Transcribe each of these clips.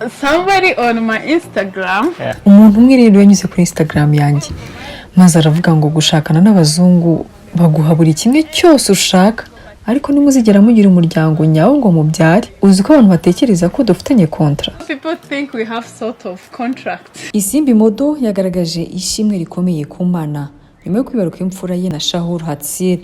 Somebody on my Instagram. Umuntu umwe rero yanyuze kuri Instagram yanjye maze aravuga ngo gushakana n'abazungu baguha buri kimwe cyose ushaka, ariko ntimuzigera mugira umuryango nyawo ngo mubyare. Uzi ko abantu batekereza ko dufitanye contrat? People think we have sort of contract. Isimbi Model yagaragaje ishimwe rikomeye ku Mana nyuma yo kwibaruka imfura ye na Shaul Hatzir.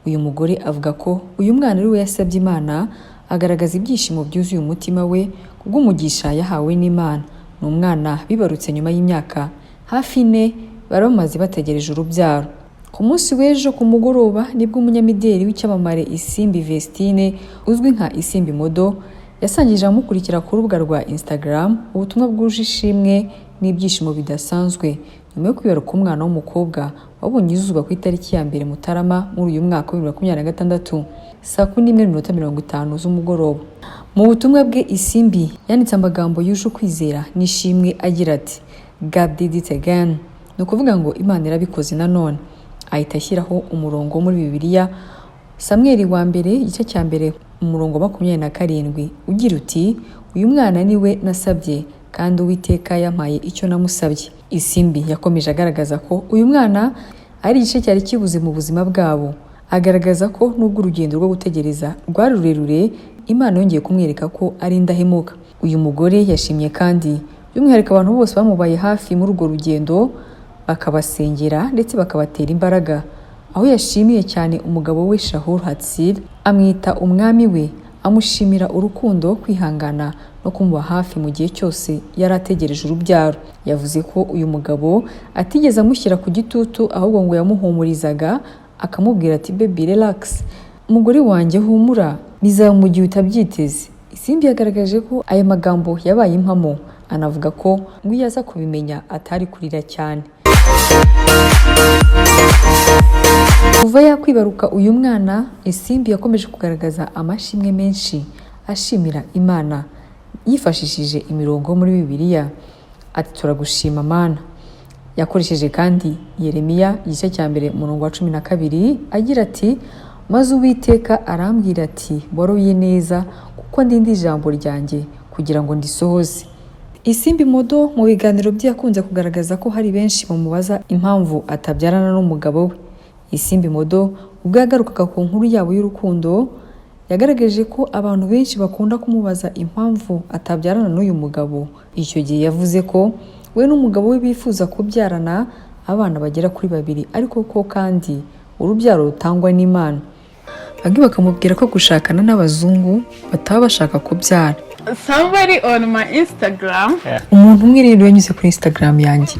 Uyu mugore avuga ko uyu mwana ari we yasabye Imana, agaragaza ibyishimo byuzuye umutima we kubw'umugisha yahawe n'Imana. Ni umwana bibarutse nyuma y'imyaka hafi 4 bari bamaze bategereje urubyaro. Ku munsi w'ejo ku mugoroba nibwo umunyamideli w'icyamamare Isimbi Vestine, uzwi nka Isimbi Model, yasangije abamukurikira ku rubuga rwa Instagram ubutumwa bwuje ishimwe n'ibyishimo bidasanzwe nyuma yo kwibaruka umwana w'umukobwa wabonye izuba ku itariki ya 1 Mutarama muri uyu mwaka wa 2026, saa 11:50 z'umugoroba. Mu butumwa bwe, Isimbi yanditse amagambo yuje ukwizera n'ishimwe agira ati: "God did it again", ni ukuvuga ngo Imana irabikoze nanone. Ahita ashyiraho umurongo wo muri Bibiliya, Samweli wa mbere, igice cya 1, umurongo wa 27, ugira uti: "Uyu mwana ni we nasabye, kandi Uwiteka yampaye icyo namusabye." Isimbi yakomeje agaragaza ko uyu mwana ari igice cyari kibuze mu buzima bwabo, agaragaza ko nubwo urugendo rwo gutegereza rwari rurerure, Imana yongeye kumwereka ko ari indahemuka. Uyu mugore yashimye kandi by'umwihariko abantu bose bamubaye hafi muri urwo rugendo, bakabasengera ndetse bakabatera imbaraga, aho yashimiye cyane umugabo we Shaul Hatzir, amwita umwami we, amushimira urukundo, kwihangana no kumuba hafi mu gihe cyose yari ategereje urubyaro. Yavuze ko uyu mugabo atigeze amushyira ku gitutu, ahubwo ngo yamuhumurizaga akamubwira ati: "Baby, relax, umugore wanjye, humura, bizaba mu gihe utabyiteze." Isimbi yagaragaje ko aya magambo yabaye impamo, anavuga ko ngo iyo aza kubimenya atari kurira cyane. Kuva yakwibaruka uyu mwana, Isimbi yakomeje kugaragaza amashimwe menshi ashimira Imana yifashishije imirongo muri Bibiliya, ati: "Turagushima Mana." Yakoresheje kandi Yeremiya igice cya 1, umurongo wa 12, agira ati: "Maze Uwiteka arambwira ati: 'Waroye neza, kuko ndinda ijambo ryanjye kugira ngo ndisohoze.'" Isimbi Model mu biganiro bye yakunze kugaragaza ko hari benshi bamubaza impamvu atabyarana n'umugabo we. Isimbi Model ubwo yagarukaga ku nkuru yabo y'urukundo, yagaragaje ko abantu benshi bakunda kumubaza impamvu atabyarana n'uyu mugabo. Icyo gihe yavuze ko we n'umugabo we bifuza kubyarana abana bagera kuri babiri, ariko ko kandi urubyaro rutangwa n'Imana. Bamwe bakamubwira ko gushakana n'abazungu bataba bashaka kubyara. Somebody on my Instagram. Umuntu umwe rero yanyuze kuri Instagram yanjye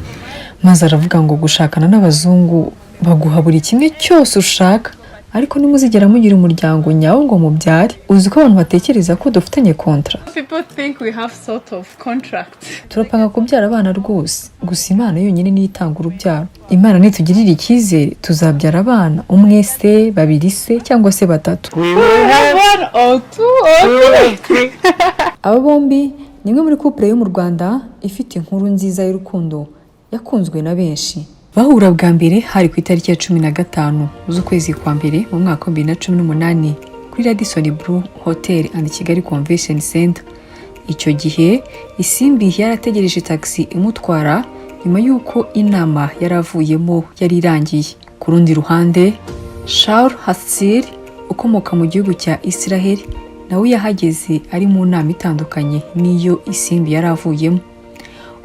maze aravuga ngo gushakana n'abazungu baguha buri kimwe cyose ushaka, ariko ntimuzigera mugira umuryango nyawo ngo mubyare. Uzi ko abantu batekereza ko dufitanye contrat? People think we have sort of contract. Turapanga kubyara abana rwose, gusa Imana yonyine niyo itanga urubyaro. Imana nitugirira icyizere tuzabyara abana, umwe se, babiri se, cyangwa se batatu. We We will have have one or two or we will have three. Aba bombi ni imwe muri couple yo mu Rwanda ifite inkuru nziza y'urukundo yakunzwe na benshi. Bahura bwa mbere hari ku itariki ya 15 z'ukwezi kwa mbere mu mwaka wa 2018 kuri Radisson Blu Hotel and Kigali Convention Center. Icyo gihe Isimbi yari ategereje taxi imutwara nyuma y'uko inama yari avuyemo yari irangiye. Ku rundi ruhande, Shaul Hatzir ukomoka mu gihugu cya Israel nawe yahageze ari mu nama itandukanye n'iyo Isimbi yari avuyemo.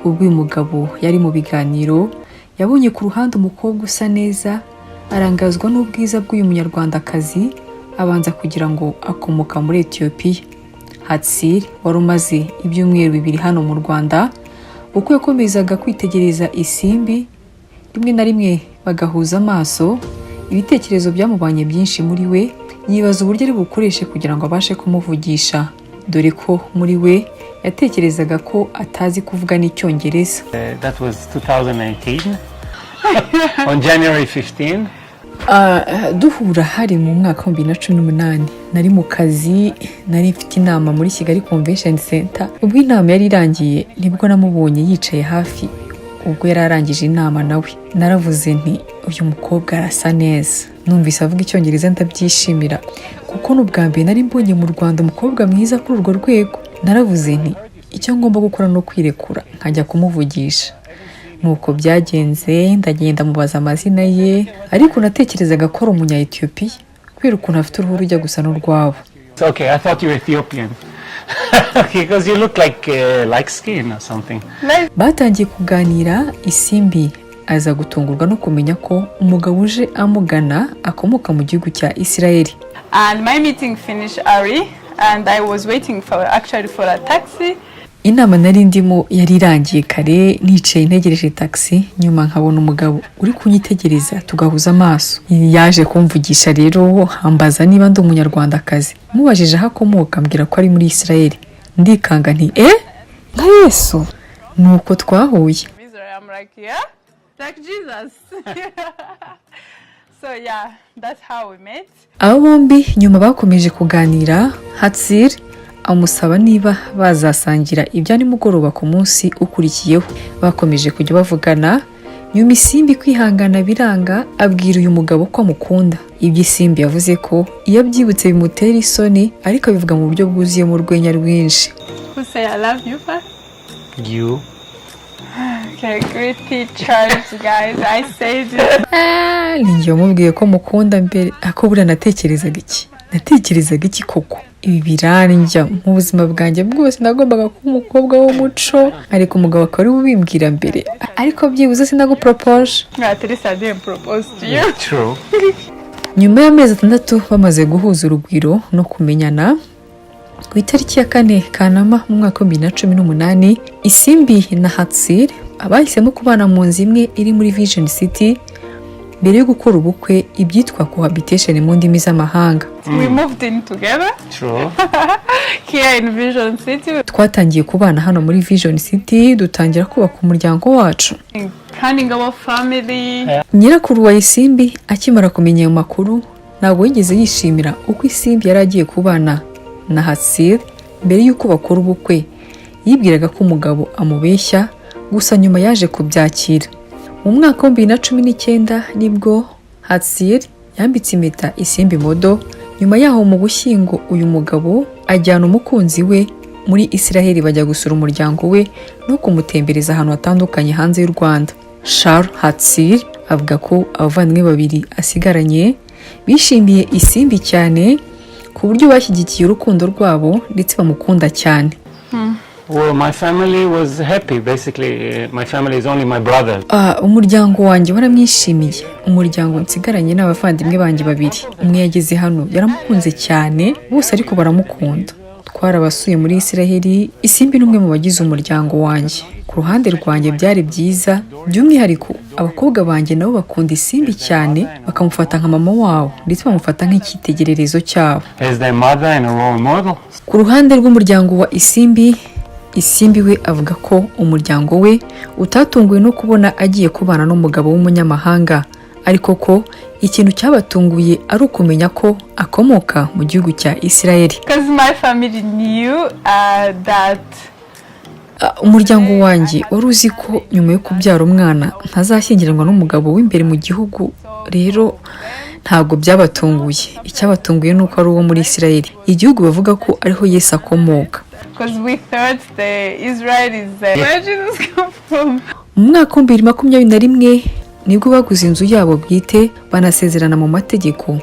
Ubwo uyu mugabo yari mu biganiro, yabonye ku ruhande umukobwa usa neza, arangazwa n'ubwiza bw'uyu Munyarwandakazi, abanza kugira ngo akomoka muri Etiyopiya. Hatzir wari umaze ibyumweru 2 hano mu Rwanda, uko yakomezaga kwitegereza Isimbi, rimwe na rimwe bagahuza amaso, ibitekerezo byamubanye byinshi muri we, yibaza uburyo ari bukoreshe kugira ngo abashe kumuvugisha, dore ko muri we yatekerezaga ko atazi kuvuga n'Icyongereza. That was 2019 on January 15. Duhura hari mu mwaka wa 2018. Nari mu kazi, nari mfite inama muri Kigali Convention Center. Ubwo inama yari irangiye nibwo namubonye yicaye hafi ubwo yari arangije inama nawe. Naravuze nti: "Uyu mukobwa arasa neza." Numvise avuga Icyongereza ndabyishimira, kuko n'ubwa mbere nari mbonye mu Rwanda umukobwa mwiza kuri urwo rwego. Naravuze nti: Icyo ngomba gukora ni ukwirekura nkajya kumuvugisha. Nuko byagenze, ndagenda mubaza amazina ye, ariko natekerezaga ko ari umunya Etiyopiya kubera ukuntu afite uruhu rujya gusa n'urwabo. It's okay. I thought you were Ethiopian because you look like skin or something. Batangiye kuganira, Isimbi aza gutungurwa no kumenya ko umugabo uje amugana akomoka mu gihugu cya Isirayeli. And my meeting finished early, and I was waiting for actually for a taxi. Inama nari ndimo yari irangiye kare, nicaye ntegereje taxi, nyuma nkabona umugabo uri kunyitegereza, tugahuza amaso. Yaje kumvugisha rero, ambaza niba ndi Umunyarwandakazi. Mubajije aho akomoka, ambwira ko ari muri Isirayeli. Ndikanga nti: "Eh, nka Yesu?" Nuko twahuye. Israel. I'm like, "Yeah, like Jesus." So yeah, that's how we met. Aba bombi nyuma bakomeje kuganira, Hatsir amusaba niba bazasangira ibya nimugoroba ku munsi ukurikiyeho. Bakomeje kujya bavugana, nyuma Isimbi kwihangana biranga, abwira uyu mugabo ko amukunda. Ibyo Isimbi yavuze ko iyo abyibutse bimutera isoni, ariko abivuga mu buryo bwuzuyemo urwenya rwinshi. Who say I love you first? You. Okay, great teachers, guys. I said it. Ah, ni njye wamubwiye ko mukunda mbere. Ako buriya natekerezaga iki? Natekerezaga iki koko? Ibi birandya. Mu buzima bwanjye bwose nagombaga kuba umukobwa w'umuco, ariko umugabo akaba ari we ubimbwira mbere. Ariko byibuze sinaguporopoje. At least I didn't propose to you. True. Nyuma y'amezi 6 bamaze guhuza urugwiro no kumenyana, ku itariki ya 4 Kanama mu mwaka wa 2018, Isimbi na Hatsir bahisemo kubana mu nzu imwe iri muri Vision City mbere yo gukora ubukwe, ibyitwa cohabitation mu ndimi z'amahanga. We moved in together True. here in Vision City, Twatangiye kubana hano muri Vision City, dutangira kubaka umuryango wacu. planning our family. Nyirakuru wa Isimbi akimara kumenya ayo makuru, ntabwo yigeze yishimira uko Isimbi yari agiye kubana na Hatsir mbere y'uko bakora ubukwe. Yibwiraga ko umugabo amubeshya, gusa nyuma yaje kubyakira. Mu mwaka wa 2019 nibwo Hatsir yambitse impeta Isimbi Model. Nyuma yaho mu Gushyingo, uyu mugabo ajyana umukunzi we muri Isiraheli, bajya gusura umuryango we no kumutembereza ahantu hatandukanye hanze y'u Rwanda. Charles Hatsir avuga ko abavandimwe babiri asigaranye bishimiye Isimbi cyane, ku buryo bashyigikiye urukundo rwabo ndetse bamukunda cyane. Well, my family was happy. Basically, my family is only my brother. Ah, umuryango wanjye waramwishimiye. Umuryango nsigaranye ni abavandimwe banjye babiri. Umwe yageze hano, yaramukunze cyane, bose ariko baramukunda. Twarabasuye muri Isiraheli. Isimbi ni umwe mu bagize umuryango wanjye. Ku ruhande rwanjye byari byiza, by'umwihariko abakobwa banjye nabo bakunda Isimbi cyane, bakamufata nka mama wabo, ndetse bamufata nk'icyitegererezo cyabo. As their mother and a role model. Ku ruhande rw'umuryango wa Isimbi, Isimbi we avuga ko umuryango we utatunguwe no kubona agiye kubana n'umugabo w'umunyamahanga, ariko ko ikintu cyabatunguye ari ukumenya ko akomoka mu gihugu cya Isirayeli. Because my family knew that Ah, umuryango wanjye wari uzi ko nyuma yo kubyara umwana ntazashyingiranwa n'umugabo w'imbere mu gihugu, rero ntabwo byabatunguye. Icyabatunguye ni uko ari uwo muri Isirayeli, igihugu bavuga ko ariho Yesu akomoka. Because we thought the Israel is where Jesus come from. Mu mwaka wa 2021 nibwo baguze inzu yabo bwite, banasezerana mu mategeko.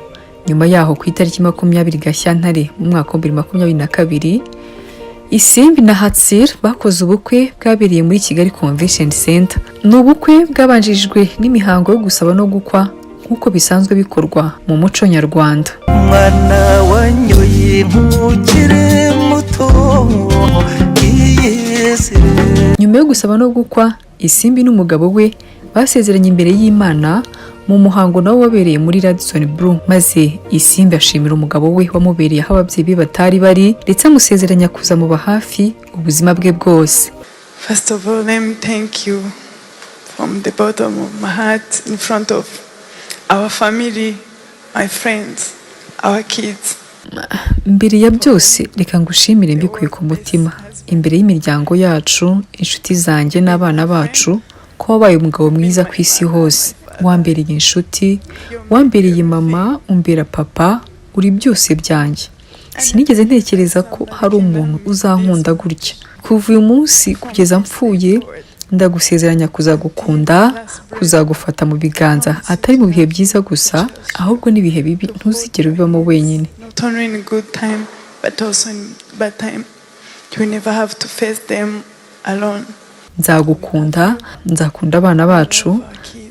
Nyuma yaho, ku itariki 20 Gashyantare mu mwaka wa 2022, Isimbi na Hatsir bakoze ubukwe bwabereye muri Kigali Convention Center. Ni ubukwe bwabanjirijwe n'imihango yo gusaba no gukwa nk'uko bisanzwe bikorwa mu muco nyarwanda. Mwana wanyoye nk'ukiri muto iyizire. Nyuma yo gusaba no gukwa, Isimbi n'umugabo we basezeranye imbere y'Imana mu muhango nawo wabereye muri Radisson Blu, maze Isimbi ashimira umugabo we wamubereye aho ababyeyi be batari bari, ndetse amusezeranya kuzamuba hafi ubuzima bwe bwose. First of all, let me thank you from the bottom of my heart in front of our family, my friends, our kids. Mbere ya byose, reka ngushimire mbikuye ku mutima imbere y'imiryango yacu, inshuti zanjye n'abana bacu, ko wabaye umugabo mwiza ku isi hose. Wambereye inshuti, wambereye mama, umbera papa, uri byose byanjye. Sinigeze ntekereza ko hari umuntu uzankunda gutya. Kuva uyu munsi kugeza mpfuye, ndagusezeranya kuzagukunda, kuzagufata mu biganza, atari mu bihe byiza gusa, ahubwo n'ibihe bibi ntuzigere ubibamo wenyine. Not only in good time, but also in bad time. You will never have to face them alone. Nzagukunda, nzakunda abana bacu,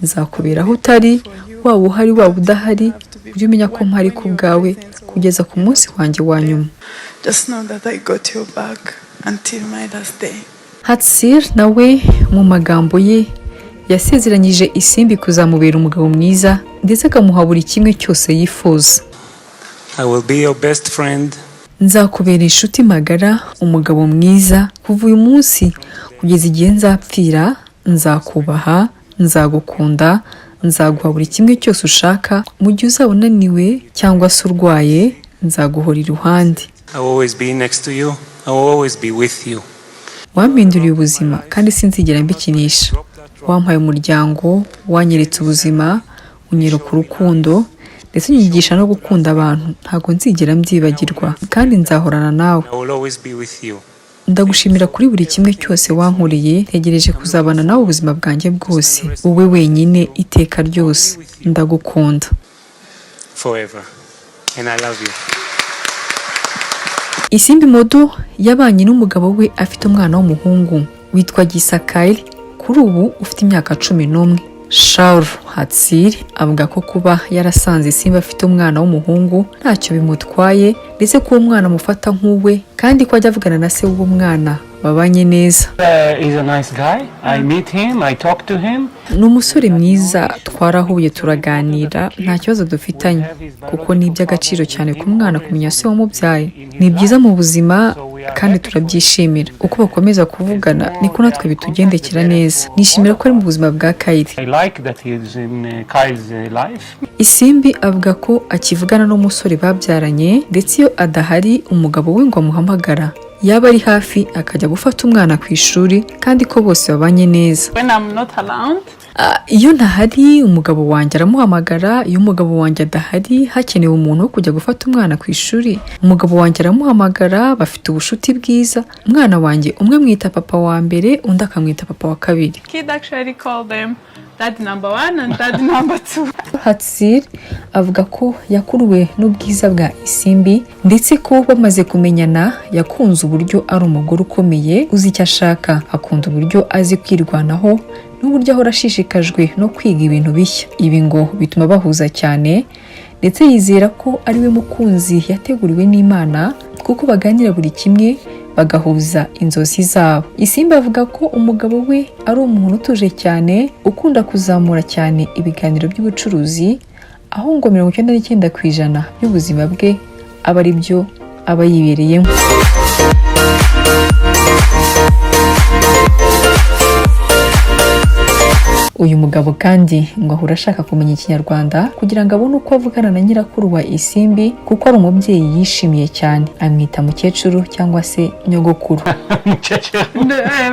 nzakubera aho utari, waba uhari waba udahari, ujye umenya ko mpari ku bwawe kugeza ku munsi wanjye wa nyuma. Just know that I got your back until my last day. Hatsir nawe mu magambo ye yasezeranyije Isimbi kuzamubera umugabo mwiza, ndetse akamuha buri kimwe cyose yifuza. I will be your best friend. Nzakubera inshuti magara, umugabo mwiza, kuva uyu munsi kugeza igihe nzapfira. Nzakubaha, nzagukunda, nzaguha buri kimwe cyose ushaka. Mu gihe uzaba unaniwe cyangwa se urwaye, nzaguhora iruhande. I will always be next to you. I will always be with you. Wampinduriye ubuzima kandi sinzigera mbikinisha. Wampaye umuryango, wanyeretse ubuzima, unyereka urukundo, ndetse unyigisha no gukunda abantu. Ntabwo nzigera mbyibagirwa kandi nzahorana nawe. I will always be with you. Ndagushimira kuri buri kimwe cyose wankoreye. Ntegereje kuzabana nawe ubuzima bwanjye bwose, wowe wenyine, iteka ryose. Ndagukunda. Forever. And I love you. Isimbi Model yabanye n'umugabo we afite umwana w'umuhungu witwa Gisakayiri, kuri ubu ufite imyaka 11. Shaul Hatsiri avuga ko kuba yarasanze Isimbi afite umwana w'umuhungu ntacyo bimutwaye, ndetse ko uwo mwana amufata nk'uwe, kandi ko ajya avugana na se w'uwo mwana babanye neza. He's a nice guy. I meet him, I talk to him. Ni umusore mwiza, twarahuye turaganira, nta kibazo dufitanye, kuko ni iby'agaciro cyane ku mwana kumenya se wamubyaye. Ni byiza mu buzima kandi turabyishimira. Uko bakomeza kuvugana niko natwe bitugendekera neza. Nishimira ko ari mu buzima bwa Kayiri. I like that he's in Kyle's life. Isimbi avuga ko akivugana n'umusore babyaranye, ndetse iyo adahari umugabo we ngo amuhamagara, yaba ari hafi akajya gufata umwana ku ishuri, kandi ko bose babanye neza. When I'm not around, Ah, iyo ntahari umugabo wanjye aramuhamagara. Iyo umugabo wanjye adahari, hakenewe umuntu wo kujya gufata umwana ku ishuri, umugabo wanjye aramuhamagara. Bafite ubushuti bwiza. Umwana wanjye umwe mwita papa wa mbere, undi akamwita papa wa kabiri. Kid actually call them daddy number one and daddy number two. Hatsir avuga ko yakuruwe n'ubwiza bwa Isimbi, ndetse ko bamaze kumenyana yakunze uburyo ari umugore ukomeye uzi icyo ashaka, akunda uburyo azi kwirwanaho n'uburyo ahora ashishikajwe no kwiga ibintu bishya. Ibi ngo bituma bahuza cyane, ndetse yizera ko ari we mukunzi yateguriwe n'Imana, kuko baganira buri kimwe, bagahuza inzozi zabo. Isimbi avuga ko umugabo we ari umuntu utuje cyane, ukunda kuzamura cyane ibiganiro by'ubucuruzi, aho ngo 99% by'ubuzima bwe aba ari byo aba yibereyemo. Uyu mugabo kandi ngo ahora ashaka kumenya Ikinyarwanda kugira ngo abone uko avugana na nyirakuru wa Isimbi, kuko ari umubyeyi yishimiye cyane, amwita mukecuru cyangwa se nyogokuru. Mukecuru.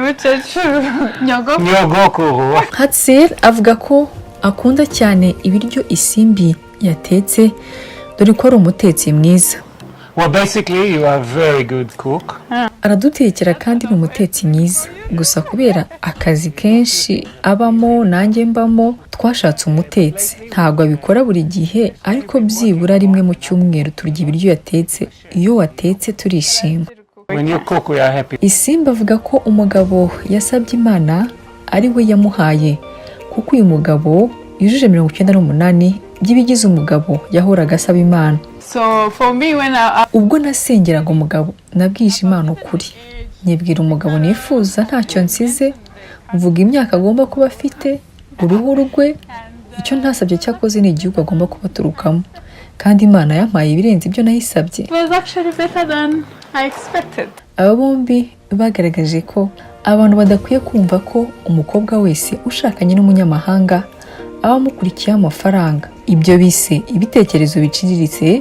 Mukecuru, nyogokuru. Nyogokuru. Hatsel avuga ko akunda cyane ibiryo Isimbi yatetse, dore ko ari umutetsi mwiza. Well, basically, you are a very good cook. Aradutekera kandi ni umutetsi mwiza, gusa kubera akazi kenshi abamo nanjye mbamo, twashatse umutetsi. Ntabwo abikora buri gihe, ariko byibura rimwe mu cyumweru turya ibiryo yatetse. Iyo watetse turishima. When you cook, we are happy. Isimbi avuga ko umugabo yasabye Imana ari we yamuhaye, kuko uyu mugabo yujuje 98 by'ibigize umugabo yahoraga asaba Imana. So for me, when I Ubwo nasengeraga umugabo, nabwije Imana ukuri, nyibwira umugabo nifuza ntacyo nsize, mvuga imyaka agomba kuba afite, uruhu rwe. Icyo ntasabye cyakoze ni igihugu agomba kuba aturukamo, kandi Imana yampaye ibirenze ibyo nayisabye. It was actually better than I expected. Aba bombi bagaragaje ko abantu badakwiye kumva ko umukobwa wese ushakanye n'umunyamahanga aba amukurikiyeho amafaranga, ibyo bise ibitekerezo biciriritse,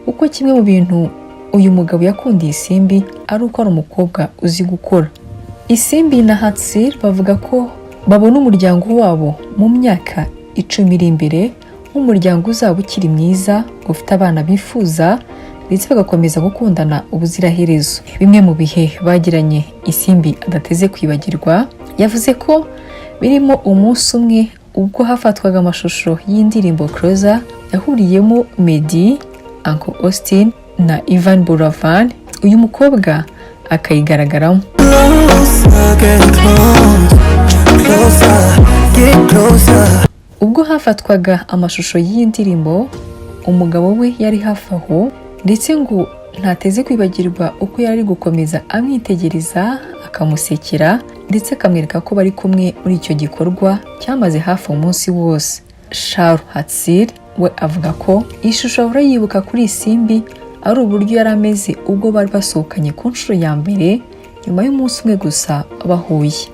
kuko kimwe mu bintu uyu mugabo yakundiye Isimbi ari uko ari umukobwa uzi gukora. Isimbi na Hatsir bavuga ko babona umuryango wabo mu myaka 10 iri imbere nk'umuryango uzaba ukiri mwiza, ufite abana bifuza. ndetse bagakomeza gukundana ubuziraherezo. Bimwe mu bihe bagiranye Isimbi adateze kwibagirwa, yavuze ko birimo umunsi umwe ubwo hafatwaga amashusho y'indirimbo Closer yahuriyemo Meddy, Uncle Austin na Yvan Buravan, uyu mukobwa akayigaragaramo. Closer, get close, closer, get closer. Ubwo hafatwaga amashusho y'iyi ndirimbo, umugabo we yari hafi aho, ndetse ngo ntateze kwibagirwa uko yari ari gukomeza amwitegereza, akamusekera ndetse akamwereka ko bari kumwe muri icyo gikorwa cyamaze hafi umunsi wose. Sharu Hatsir we avuga ko ishusho ahora yibuka kuri Isimbi ari uburyo yari ameze ubwo bari basohokanye ku nshuro ya mbere nyuma y'umunsi umwe gusa bahuye.